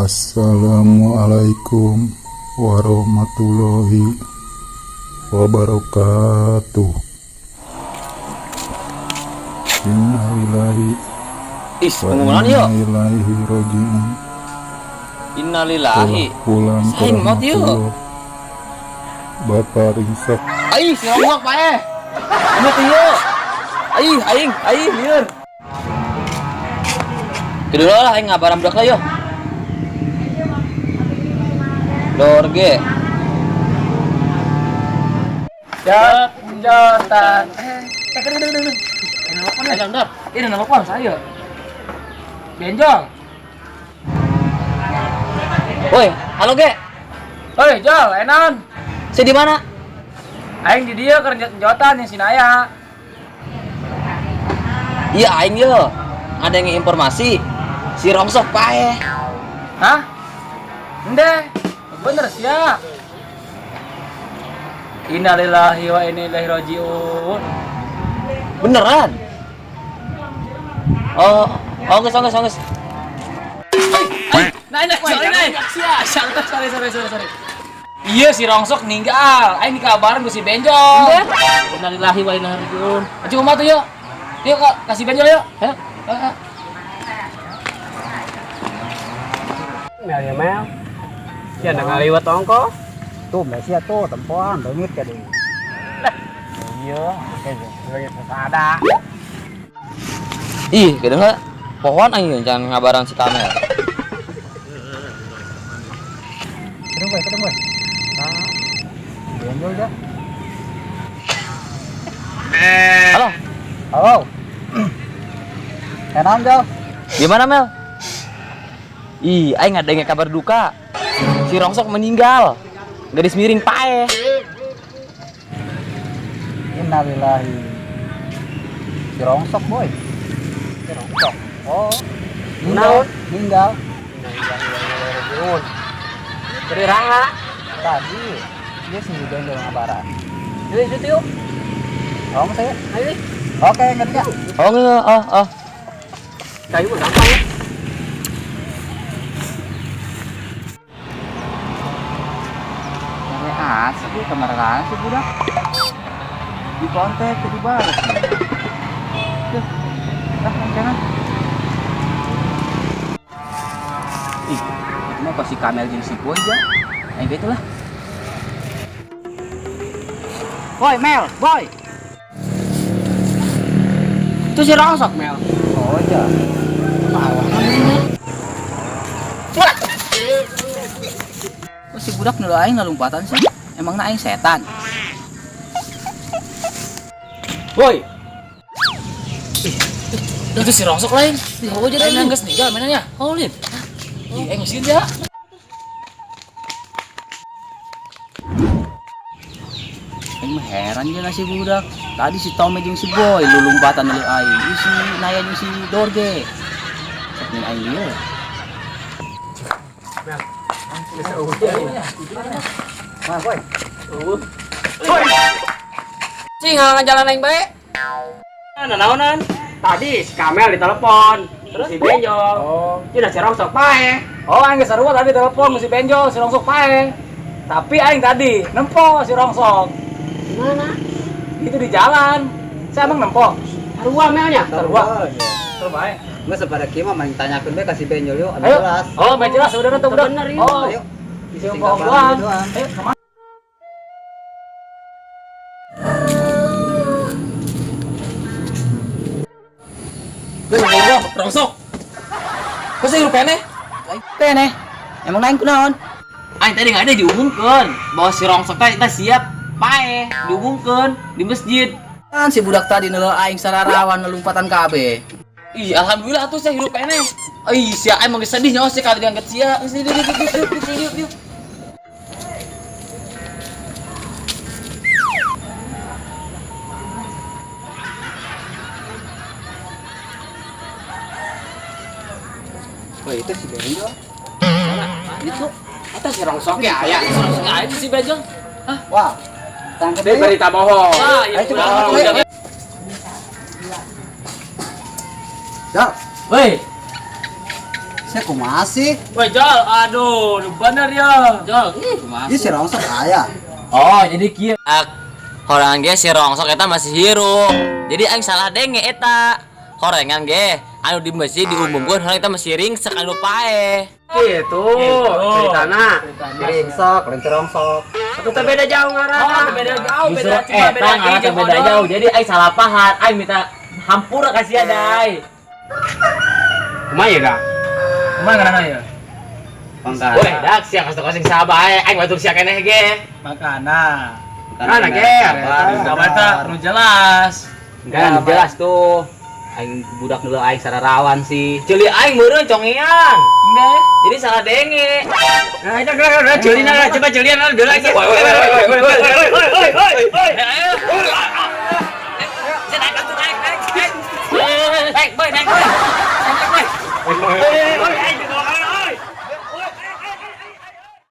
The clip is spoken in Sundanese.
Assalamualaikum warahmatullahi wabarakatuh. Innalillahi Ih, wa pengumuman inna yuk. ilaihi rojiun. Innalillahi. Telah pulang ke Saing maut yuk. rahmatullah Bapak Ringsek. Aih, si Rongsok paeh. Ini tuh yuk. Aih, aing, aing, lieur. Kedua lah aing ngabaran budak lah yuk. Dorge. Jot, jotan. Ayo, Dor. Ini nelpon saya. Benjol. Woi, halo Ge. Oi, Jol, enon. Si di mana? Aing di dia kerja jotan yang Sinaya. Iya, aing yo. Ada yang informasi si Rongsok paeh. Hah? Ende, bener sih ya. Innalillahi wa inna ilaihi rajiun. Beneran? Oh, oh, geus, geus, geus. Nah, nah, sorry, nah. Sorry, sorry, sorry, sorry. Iya si Rongsok ninggal. Aing dikabarin ku si Benjol. Innalillahi wa inna ilaihi rajiun. Ayo kumaha tuh yuk. Yuk Kak, kasih Benjol yuk. Ayo. Ayo, ayo. Mel ya Mel. Ya nak ngaliwat ongko. Tuh, Messi tuh tempoan leungit jadi. Iya, leungit ada. Ih, gitu enggak? Pohon aing jangan ngabaran si Kamel. Kedung boy, kedung boy. Nah, benjol dah. Halo, Halo. Enak Jol. gimana Mel? Ih, aing ada yang kabar duka. Si Rongsok meninggal. Gadis miring paeh. Innalillahi. Si rongsok boy. Si rongsok. Oh. Meninggal. Meninggal. Beri raha. Tadi dia si benjol ngabaran. Yuk, yuk, yuk. Oh, saya. Ayo. Oke, ngerti ya? Oh, enggak, oh, oh. Kayu mah gampang ya. Ini asik kemarin sih budak. Di kontak tadi balas. Tuh. Lah, jangan. Ih, itu mah pasti Kamel jeung si Boy ya. Aing gitu lah. Boy, Mel, boy. Itu si Rongsok, Mel. Oh, iya. Kok si budak nulu aing ngalumpatan sih? Emangna aing setan? Woi. Ih, itu si Rongsok lain. Ih, oh jadi aing geus ninggal mainannya. Oh, Lin. Ih, aing ngeusin ya. Aing mah heran jeung si budak. Tadi si Tome jeung si Boy lulumpatan nulu aing. Ih, si Naya jeung si Dorge. Sok nyin aing lieu. Mah, boy. Sing ngalangan jalan aing bae. Nah, naonan? Tadi si Kamel ditelepon, terus si Benjol. Oh. Ini si Rongsok pae. Oh, aing geus sarua tadi telepon si Benjol, si Rongsok pae. Tapi aing tadi nempo si Rongsok. Gimana? Itu di jalan. Saya emang nempo. Sarua Melnya. Sarua. Terus bae. Nggak sepada kima main tanyakeun bae kasih benjol yuk, anu Ayo. jelas. Oh, main jelas udah tuh udah. Bener, yuk. Oh, Ayo. isi Sing bohong kabaran doang. doang. Ayo, kemana? Rongsok. Kok sih hirup keneh? Keneh. Emang aing kunaon? Aing tadi nggak ada diumumkan bahwa si Rongsok teh kita siap paeh diumumkan di masjid. Kan si budak tadi nelo aing sararawan lompatan kabeh. Ih, alhamdulillah tuh saya hirup keneh. Ih, sia aing mah geus sedih nyawa sih kalau diangkat sia. Geus diuk diuk diuk diuk diuk diuk. Wah, itu si benjol. Itu eta si Rongsok ya, aya. Si Rongsok aya itu si Benjol. Wah. Tangkep Ini deui. berita bohong. Wah, iya Ayo, coba. udah. Ayo. Jol. Woi. Saya kumaha sih? Woi, Jol, aduh, lu bener ya. Jol, ih, kumaha. Ieu si rongsok aya. Oh, jadi kieu. Horengan ge si rongsok eta masih hirup. Jadi aing salah denge eta. Horengan ge anu di masjid diumumkeun horeng eta masih ringsek anu paeh. Gitu, ceritana. Si ringsek, lain si rongsok. Atuh teh beda jauh ngaranna. Oh, beda jauh, Justru beda cuma eta beda ngaran i jeung beda odong. Jauh. Jadi aing salah pahan, aing minta hampura ka sia dai. Kumaha ya, Kak? Kumaha ngaranna ya? Weh, dak sia kasih kasih saha bae, aing batur sia keneh ge. Makana. Mana ge? Kabar teh nu jelas. Enggak jelas tuh. Aing budak dulu aing sararawan sih. Ceuli aing meureun congean. Enggak. Jadi salah denge. Nah, itu gerak gerak ceulina lah, coba ceulian lah, dulu lagi. Woi, woi, woi, woi, woi, woi, woi, woi.